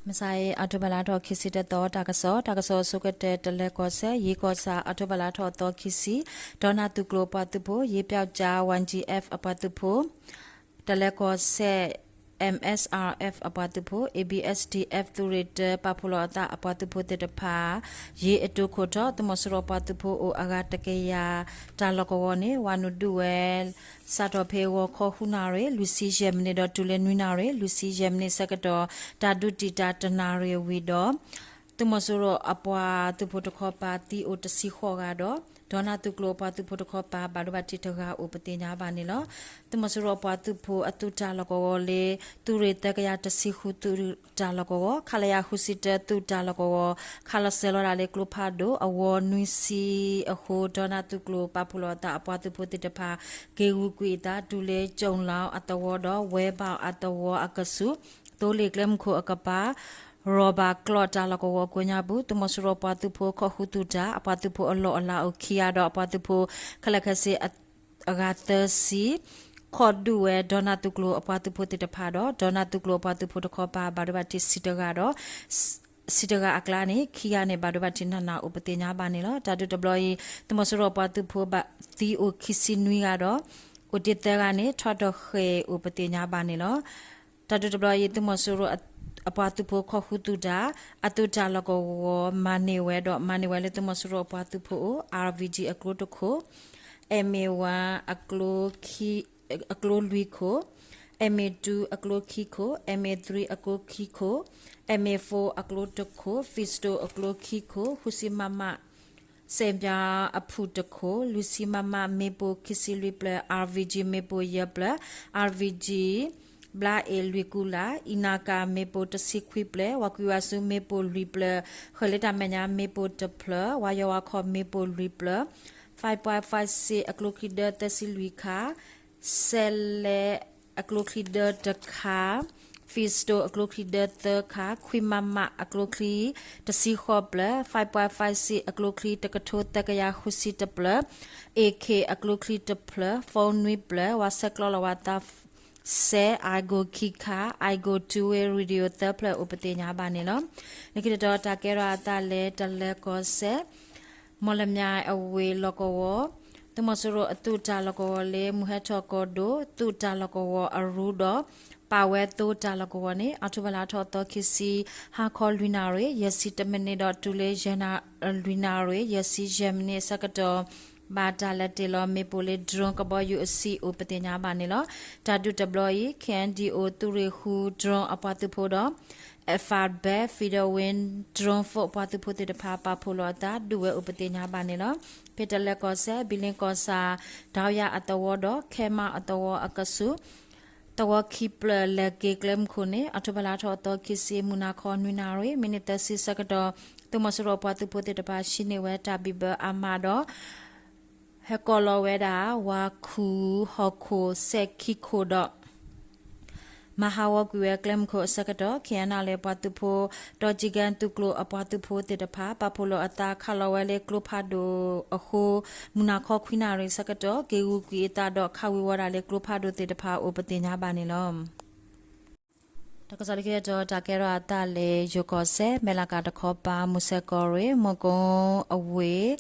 မုၢ်ဆါအံၤ အီးထိဘၢၣ်လါထီၣ်ခံဆံတသီ တၢ်ကစီၣ်, တၢ်ကစီၣ်အဆိကတၢၢ် တလဲၤကီၢ်စဲၣ် ယံၤကီၢ်ဆၣ် အီးထိဘၢၣ်လါထီၣ်သီခံဆံ, ဒီနၢ်သုးကျိၤအပှၤသုးဖိ ယ့ပျောက်ကျား ဝၣ်ကၠံအ့ဖ် အပှၤသုးဖိ တလဲၤကီၢ်စဲၣ် MSRF အပှၤသုးဖိ ABSDF သုးရ့ၣ်တၢ ပာ်ဖှိၣ်လီၤအသးအပှၤသုးဖိသ့ၣ်တဖၣ် ယ့ၤအတိခိၣ်ထီၣ် သုးမီၤစိရိၤပှၤသုးဖိအိၣ်အဂၤတကယၤ တၢ်လီၢ်ကဝီၤန့ၣ် ဝၤနုာ်ဒုးဝဲ စးထီၣ်ဖဲဂီၤခီဃုနၣ်ရံၣ် လွံၢ်ဆံယဲၢ်မံးနံးဒီးတုၤလၢနွံနၣ်ရံၣ် လွံၢ်ဆံယဲၢ်မံးနံးဆၢကတီၢ် တၢ်ဒုးတံာ်တာ်တနၣ်ရံၣ်ဝံၤဒီး သုးမီၤစိရိၤအပှၤသုးဖိတခီပၤသံအိၣ်တဆံဃိးဂၤဒီး ဒီနၢ်သုးကျိၤအပှၤသုးဖိတခီပၤ ဘၣ်ဒိဘၣ်ထံးတဂၤအိၣ်ပသ့ၣ်ညါဘၣ်န့ၣ်လီၤ. သုးမီၤစိရိၤအပှၤသုးဖိအသုးတၢ်လီၢ်ကဝီၤလၢ သုးရ့ၣ်သၢကယၤတဆံဃုသုးတၢ်လီၢ်ကဝီၤ ခလရ ဃုဆံတၢသုးတၢ်လီၢ်ကဝီၤ ခးလီၤစဲၤလီၤဒၣ်လၢကျိဖးဒိၣ် အဝီနွံဆံအဃိ ဒီနၢ်သုးကျိၤပာ်ဖှိၣ်လီၤအသးအပှၤသုးဖိသ့ၣ်တဖၣ် က့ၤဂုာ်ကွံာ်အသးတုၤလၢ ကၠိၣ်လီအသဝီဒီး ဝဲဘၣ်အသဝီအကဆူး သိလ့ၣ်ကျဲမုၢ်ခိၣ်အကပၤ ရီၣ်ဘၣ်ကျီၢ်တၢ်လီၢ်ကဝီၤကိးညါပူၤ သုးမီၤစိရိၤပှၤသုးဖိခိးဃုသုးတၢ် အပှၤသုးဖိအလီၢ်အလၤအိၣ်ခံဂၤဒီး အပှၤသုးဖိ ခလခစ့ အဂၤသၢဆံ ခိးဒုးဝဲဒီနၢ်သုးကျိၤအပှၤသုးဖိသ့ၣ်တဖၣ်ဒီး ဒီနၢ်သုးကျိၤအပှၤသုးဖိတခီပၤ ဘၣ်ဒိဘၣ်ထံးတဆံတဂၤဒီး တဆံတဂၤအကျါန့ၣ် ခံဂၤန့ၣ် ဘၣ်ဒိဘၣ်ထံးနးနးအိၣ်ပသ့ၣ်ညါဘၣ်န့ၣ်လီၤ. တၢ်ဒုးတဘျီအံၤ သုးမီၤစိရိၤအပှၤသုးဖိဘၣ်သံအိၣ်ခံဆံနွံဂၤဒီး အိၣ်တ့ၢ်သၢဂၤန့ၣ် ထီၣ်တဃဲၤအိၣ်ပသ့ၣ်ညါဘၣ်န့ၣ်လီၤ. တၢ်ဒုးတဘျီအံၤ သုးမီၤစိရိၤ အပှၤသုးဖိခိးဃုသုးတၢ် အသုးတၢ်လီၢ်ကဝီၤမၤန့ၢ်ဝဲဒီး မၤန့ၢ်ဝဲလၢသုးမီၤစိရိၤအပှၤသုးဖိအိၣ် RPG အကျိတခိၣ် MA one အကျိလွံၢ်ခိၣ် MA two အကျိခံခိၣ် MA three အကျိခံခိၣ် MA four အကျိတခိၣ် Fisto အကျိခံခိၣ် ဃုဆံ MM စဲးပၠးအဖုၣ်တခိၣ် လွံၢ်ဆံ MM မ့ၣ်ပိၢ်ခံဆံလွံၢ်ဖျၢၣ် RPG မ့ၣ်ပိၢ်ယဲၢ်ဖျၢၣ် RPG ဘျါအ့ၣ်လွံၢ်ကူလၢ် အံးနၤကၤမ့ၣ်ပိၢ်တဆံခွံဖျၢၣ် ဝၤကွံဝၤဆူမ့ၣ်ပိၢ်လွံၢ်ဖျၢၣ် ဃဲၤလၢတၢ်မဲာ်ညါမ့ၣ်ပိၢ်တဖျၢၣ် ဝၤယီၤဝါခီၣ်မ့ၣ်ပိၢ်လွံၢ်ဖျၢၣ် five point five six အကျိခံဒၢသၢဆံလွံၢ်ခါ စဲးလဲအကျိချံဒၢတခါ, Fisto အကျိချံဒၢသၢခါ, ခွံ MM အကျိချံတဆံဃိးဖျၢၣ်, five point five six အကျိချံတကထိသၢကယၤဃုဆံတဖျၢၣ်, AK အကျိချံတဖျၢၣ်, phone နွံဖျၢၣ်, ဝၤဆဲးကျိးလီၤဝၤသးစဲး Aigo ခံခါ, Aigo two-way radio သၢဖျၢၣ်အိၣ်ပသ့ၣ်ညါဘၣ်န့ၣ်လီၤ. လၢခံတတီၤ တၢ်ကဲထီၣ်အသးလၢတလၢကီၢ်စဲၣ် မီၣ်လမၠဲၣ်အဝ့ၢ်လီၢ်ကဝီၤ, သုးမီၤစိရိၤအသုးတၢ်လီၢ်ကဝီၤလၢ မုၢ်ဟဲထီၣ်ကီၢ်ဒိၣ် သုးတၢ်လီၢ်ကဝီၤအရူဒီး ပာ်ဝဲသိတၢ်လီၢ်ကဝီၤန့ၣ် အီးထိဘၢၣ်လါထီၣ်သီခံဆံ ဟါခီလွံၢ်နၣ်ရံၣ် ယဲၢ်ဆံတမံးနံးဒီးတုၤလၢ ယဲၢ်နၣ် လွံၢ်နၣ်ရံၣ် ယဲၢ်ဆံယဲၢ်မံးနံးအဆၢကတီၢ် ဘၣ်တၢ်လဲၤတ့ၢ်လီၤမ့ၣ်ပိၢ်လၢ drone ကဘီယူၤအဆံးအိၣ်ပသ့ၣ်ညါဘၣ်န့ၣ်လီၤ. တၢ်ဒုးတဘျီအံၤ KNDO သုးရ့ၣ်ဃု drone အပှၤသုးဖိဒီး Alphabet Federal Wing Drone Force ပှၤသုးဖိသ့ၣ်တဖၣ် ပာ်ဖှိၣ်လီၤအသးဒုးဝဲအိၣ်ပသ့ၣ်ညါဘၣ်န့ၣ်လီၤ. ဖဲတလၢကီၢ်စဲၣ် ဘံလ့ကီၢ်ဆၣ် ဒီးယၤအသဝီဒီး ခဲမးအသဝီအကဆူး သဝီခံဖျၢၣ်လဲၤက့ၤကျဲမုၢ်ခိၣ်န့ၣ် အီးထိဘၢၣ်လါထီၣ်သီခံဆံ မုၢ်နၤခီနွံနၣ်ရံၣ် မံးနံးသၢဆံဆၢကတီၢ် သုးမီၤစိရိၤပှၤသုးဖိသ့ၣ်တဖၣ် ဟံးန့ၢ်ဝဲတၢ်ဘံၣ်ဘၢအါမးဒီး ဟဲကိးလီၤဝဲဒၣ် ဝၤခူၣ်ဟီၣ်ခိၣ်စဲးခံခိၣ်ဒီး မၤဟးဂီၤကွံာ်ဝဲကျဲမုၢ်ခိၣ်အဆၢကတီၢ် KNLA ပှၤသုးဖိ ဒီကံကဲသုးကျိၤအပှၤသုးဖိသ့ၣ်တဖၣ် ပာ်ဖှိၣ်လီၤအသးခးလီၤဝဲလၢကျိဖးဒိၣ်အဃိ မုၢ်နၤခီခွံနၣ်ရံၣ်ဆၢကတီၢ် က့ၤဂုာ်ကွံာ်အသးဒီးခးဝံၤဝီဒၣ်လၢကျိဖးဒိၣ်သ့ၣ်တဖၣ်အိၣ်ပသ့ၣ်ညါဘၣ်န့ၣ်လီၤ. တၢ်ကစီၣ်လၢခံတတီၤ တၢ်ကဲထီၣ်အသးလၢယိၤကီၢ်စဲၣ် မဲၢ်လးကၤတခီပၤ မူၤစဲးကီၢ်ရ့ၣ် မူၤကိအဝ့ၢ်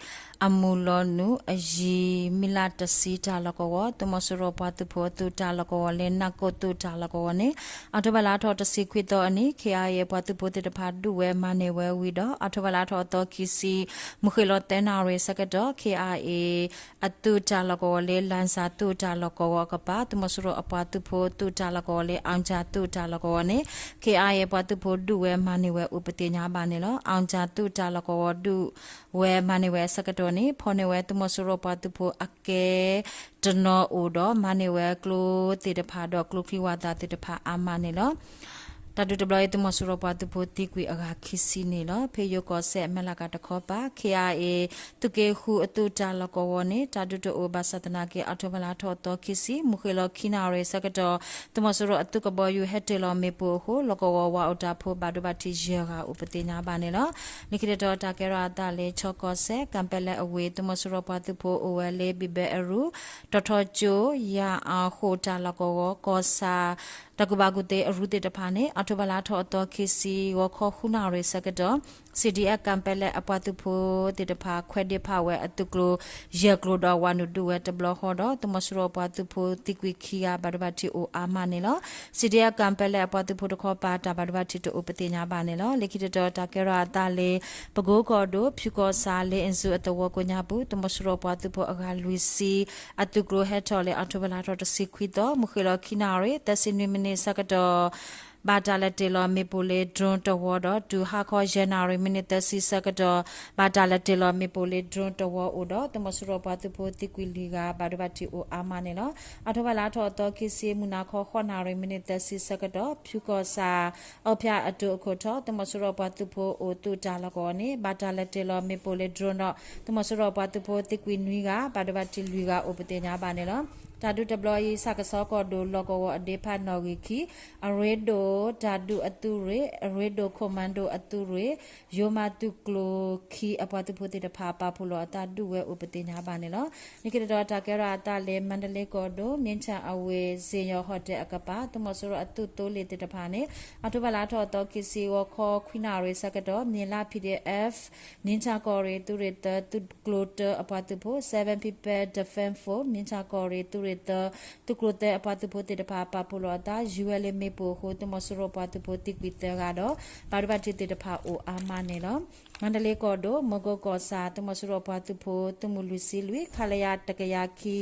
အမုၢ်လီၤနုာ်အယံၤ မံလးတဆံတၢ်လီၢ်ကဝီၤ သုးမီၤစိရိၤပှၤသုးဖိအသုးတၢ်လီၢ်ကဝီၤလၢ နၢ်ကိၣ်သုးတၢ်လီၢ်ကဝီၤန့ၣ် အီးထိဘၢၣ်လါထီၣ်တဆံခွံသီအနံၤ KIA ပှၤသုးဖိသ့ၣ်တဖၣ်ဒုးဝဲမၤန့ၢ်ဝဲဝံၤဒီး အီးထိဘၢၣ်လါထီၣ်အသီခံဆံ မုၢ်ဃ့ၢ်လီၤသၢနၣ်ရံၣ်ဆၢကတီၢ် KIA အသုးတၢ်လီၢ်ကဝီၤလၢ လၣ်စၣ်သုးတၢ်လီၢ်ကဝီၤအကပၤ သုးမီၤစိရိၤအပှၤသုးဖိသုးတၢ်လီၢ်ကဝီၤလၢ အီၣ်ကၠၣ်သုးတၢ်လီၢ်ကဝီၤန့ၣ် KIA ပှၤသုးဖိဒုးဝဲမၤန့ၢ်ဝဲအိၣ်ပသ့ၣ်ညါဘၣ်န့ၣ်လီၤ. အီၣ်ကၠၣ်သုးတၢ်လီၢ်ကဝီၤဒုးဝဲမၤန့ၢ်ဝဲအဆၢကတီၢ်န့ၣ် ဖီၣ်န့ၢ်ဝဲသုးမီၤစိရိၤပှၤသုးဖိအကဲတနီၤအိၣ်ဒီး မၤန့ၢ်ဝဲကျိသ့ၣ်တဖၣ်ဒီးကျိချံဝၤသးသ့ၣ်တဖၣ်အါမးန့ၣ်လီၤ. တၢ်ဒုးတဘျီအံၤ သုးမီၤစိရိၤပှၤသုးဖိသံကွံာ်အဂၤခံဆံန့ၣ်လီၤ. ဖဲယိၤကီၢ်စဲၣ် မဲၢ်လးကၤတခီပၤ KIA သုးက့ဃုအသုးတၢ်လီၢ်ကဝီၤန့ၣ် တၢ်ဒုးတအိၣ်ဘၣ်ဆၣ်သနာ်က့ အီးထိဘၢၣ်လါထီၣ်သီခံဆံ မုၢ်ဃ့ၢ်လီၤခံနၣ်ရံၣ်ဆၢကတီၢ် သုးမီၤစိရိၤအသုးကဘီယူၤဟဲတ့ၢ်လီၤမ့ၣ်ပိၢ်အဃိ လီၢ်ကဝီၤဝၤအိၣ်တၢ်ဖိဘၣ်ဒိဘၣ်ထံးယဲၢ်ဂၤအိၣ်ပသ့ၣ်ညါဘၣ်န့ၣ်လီၤ. လၢခံတတီၤ တၢ်ကဲထီၣ်အသးလၢ ခၠီကီၢ်စဲၣ် ကၣ်ပဲလဲအဝ့ၢ် သုးမီၤစိရိၤပှၤသုးဖိအိၣ်ဝဲလၢ ဘံၣ်ဘဲအရူ တီၤထီကၠိ ယၤအၣ်ဃိၣ်တၢ်လီၢ်ကဝီၤ ကီၢ်ဆၣ် တၢ်ကူၣ်ဘၣ်ကူၣ်သ့အရူသ့ၣ်တဖၣ်န့ၣ် အီးထိဘၢၣ်လါထီၣ်အသီခံဆံ ဂီၤခီဃုနၣ်ရံၣ်ဆၢကတီၢ် CDF ကၣ်ပဲလဲၣ်အပှၤသုးဖိသ့ၣ်တဖၣ် ခွဲးဒ့ဖးဝဲအသုးကျိၤ ယဲၢ်ကျိၤဒီးဝၤနုာ်ဒုးဝဲတဘျီဃီဒီး သုးမီၤစိရိၤအပှၤသုးဖိသံကွံာ်ခံဂၤ ဘၣ်ဒိဘၣ်ထံးအိၣ်အါမးန့ၣ်လီၤ. CDF ကၣ်ပဲလဲၣ်အပှၤသုးဖိတခီပၤ တၢ်ဘၣ်ဒိဘၣ်ထံးတအိၣ်ပသ့ၣ်ညါဘၣ်န့ၣ်လီၤ. လၢခံတတီၤတၢ်ကဲထီၣ်အသးလၢ ပကိကီၢ်ဒိၣ် ဖၠူကီၢ်ဆၣ် လ့အ့ၣ်စူအသဝီကိးညါပူၤ သုးမီၤစိရိၤအပှၤသုးဖိအဂၤလွံၢ်ဆံ အသုးကျိၤဟဲထီၣ်လၢ အီးထိဘၢၣ်လါထီၣ်တဆံခွံသီ မုၢ်ဃ့ၢ်လီၤခံနၣ်ရံၣ် သၢဆံနွံမံးနံးဆၢကတီၢ် ဘၣ်တၢ်လဲၤတ့ၢ်လီၤမ့ၣ်ပိၢ်လၢ drone တဝီဒီး တုၤဟါခီယဲၢ်နၣ်ရံၣ် မံးနံးသၢဆံဆၢကတီၢ် ဘၣ်တၢ်လဲၤတ့ၢ်လီၤမ့ၣ်ပိၢ်လၢ drone တဝီအိၣ်ဒီး သုးမီၤစိရိၤပှၤသုးဖိသံကွံာ်လွံၢ်ဂၤ ဘၣ်ဒိဘၣ်ထံးအိၣ်အါမးန့ၣ်လီၤ. အီးထိဘၢၣ်လါထီၣ်အသီခံဆံ မုၢ်နၤခီဃိးနၣ်ရံၣ် မံးနံးသၢဆံဆၢကတီၢ် ဖၠူကီၢ်ဆၣ် အီဖၠၣ်အတိၤအခိၣ်ထီၣ် သုးမီၤစိရိၤပှၤသုးဖိအိၣ်သုးတၢ်လီၢ်ကဝီၤန့ၣ် ဘၣ်တၢ်လဲၤတ့ၢ်လီၤမ့ၣ်ပိၢ်လၢ drone ဒီး သုးမီၤစိရိၤပှၤသုးဖိသံကွံာ်နွံဂၤ ဘၣ်ဒိဘၣ်ထံးလွံၢ်ဂၤအိၣ်ပသ့ၣ်ညါဘၣ်န့ၣ်လီၤ. တၢ်ဒုးတဘျီအံၤ ဆၣ်ကဆီကီၢ်ဒိၣ်လီၢ်ကဝီၤအဒ့ဖးနီၣ်ဂံၢ်ခံ အရ့ဒိၣ်တၢ်ဒုးအသုးရ့ၣ် အရ့ဒိၣ် commando အသုးရ့ၣ် ယိမၤသုးကျိၤခံအပှၤသုးဖိသ့ၣ်တဖၣ် ပာ်ဖှိၣ်လီၤအသးဒုးဝဲအိၣ်ပသ့ၣ်ညါဘၣ်န့ၣ်လီၤ. လၢခံတတီၤတၢ်ကဲထီၣ်အသးလၢ မါဒလ့ကီၢ်ဒိၣ် မ့ၣ်ဆၣ်အဝ့ၢ် စ့ၣ်ယီၤဟီၣ်တဲၣ်အကပၤ သုးမီၤစိရိၤအသုးသိလ့ၣ်သ့ၣ်တဖၣ်န့ၣ် အီးထိဘၢၣ်လါထီၣ်အသီခံဆံ ဂီၤခီခွံနၣ်ရံၣ်ဆၢကတီၢ် မ့ၢ်လါ PDF မ့ၣ်ဆၣ်ကီၢ်ရ့ၣ်သုးရ့ၣ်သၢ သုးကျိၤတၢအပှၤသုးဖိ Seven People Defence Force မ့ၣ်ဆၣ်ကီၢ်ရ့ၣ်သုးရ့ၣ်သၢ သုးကျိၤသၢအပှၤသုးဖိသ့ၣ်တဖၣ် ပာ်ဖှိၣ်လီၤအသး ယူၤဝဲလၢမ့ၣ်ပိၢ်အဃိ သုးမီၤစိရိၤပှၤသုးဖိသံကွံာ်သၢဂၤဒီး ဘၣ်ဒိဘၣ်ထံးသ့ၣ်တဖၣ်အိၣ်အါမးန့ၣ်လီၤ. မါဒလ့ကီၢ်ဒိၣ် မူကိးကီၢ်ဆၣ် သုးမီၤစိရိၤပှၤသုးဖိ သုးမုၢ်လွံၢ်ဆံလွံၢ် ခလရ တကယၤခံ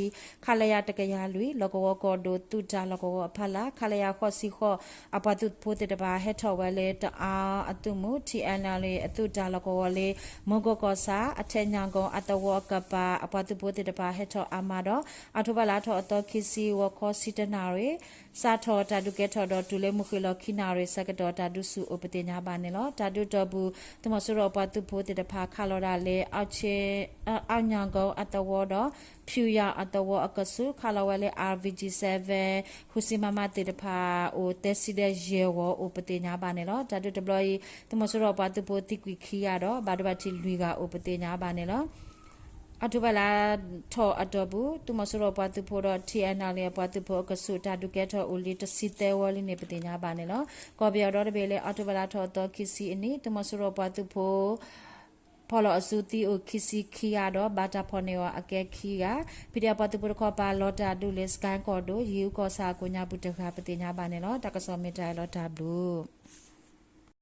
ခလရ တကယၤလွံၢ် လီၢ်ကဝီၤကီၢ်ဒိၣ် သုးတၢ်လီၢ်ကဝီၤအဖီလာ် ခလရ ဃိးဆံဃိး အပှၤသုးဖိသ့ၣ်တဖၣ် ဟဲထီၣ်ဝဲလၢတအါအသုးမုၢ် ထံၣ်အဲၣ်လီၤလံ အသုးတၢ်လီၢ်ကဝီၤလၢ မူကိးကီၢ်ဆၣ် အထဲညါကီၢ်အသဝီအကပၤ အပှၤသုးဖိသ့ၣ်တဖၣ်ဟဲထီၣ်အါမးဒီး အီးထိဘၢၣ်လါထီၣ်အသီခံဆံ ဂီၤခီဆံတၢနၣ်ရံၣ် စးထီၣ်တၢ်ဒုးကဲထီၣ်ဒီးတုၤလၢမုၢ်ဃ့ၢ်လီၤခံနၣ်ရံၣ်ဆၢကတီၢ် တၢ်ဒုးဆူၣ်အိၣ်ပသ့ၣ်ညါဘၣ်န့ၣ်လီၤ. တၢ်ဒုးတီၢ်ပူၤ သုးမီၤစိရိၤအပှၤသုးဖိသ့ၣ်တဖၣ် ခးလီၤဒၣ်လၢ အီၣ်ညါကီၢ်အသဝီဒီး ဖၠူယၣ်အသဝီအကဆူး ခးလီၤဝဲလၢ RPG seven ဃုဆံ မမ သ့ၣ်တဖၣ်အိၣ် သၢဆံဒီးယဲၢ်ဝီအိၣ်ပသ့ၣ်ညါဘၣ်န့ၣ်လီၤ. တၢ်ဒုးတဘျီအံၤ သုးမီၤစိရိၤအပှၤသုးဖိသံကွံာ်ခံဂၤဒီး ဘၣ်ဒိဘၣ်ထံးလွံၢ်ဂၤအိၣ်ပသ့ၣ်ညါဘၣ်န့ၣ်လီၤ. အီးထိဘၢၣ်လါထီၣ်အတီၢ်ပူၤ သုးမီၤစိရိၤပှၤသုးဖိဒီး ထံၣ်အဲၣ်လီၤလံ အပှၤသုးဖိအကဆူး တၢ်ဒုးကဲထီၣ်အိၣ်လံတဆံသၢဝီလံန့ၣ် ပသ့ၣ်ညါဘၣ်န့ၣ်လီၤ. ကီၢ်ပယီၤဒီတဘ့ၣ်လၢ အီးထိဘၢၣ်လါထီၣ်အသီခံဆံအနံၤ သုးမီၤစိရိၤပှၤသုးဖိ ဖီၣ်လီၤအစုသံအိၣ်ခံဆံခံဂၤဒီး ဘၣ်တၢ်ဖီၣ်န့ၢ်အီၤအကဲခံဂၤ, ဖံးဒဲးအပှၤသုးဖိတခီပၤ လီၤတၢ်ဒုးလၢ စကဲကီၢ်ဒိၣ် ယ့ၣ်အူကီၢ်ဆၣ်အကိးညါပူၤတဂၤ ပသ့ၣ်ညါဘၣ်န့ၣ်လီၤ. တၢ်ကစီၣ်မ့ၢ်တၢ်အံၤလီၤ တၢ်ဘျုး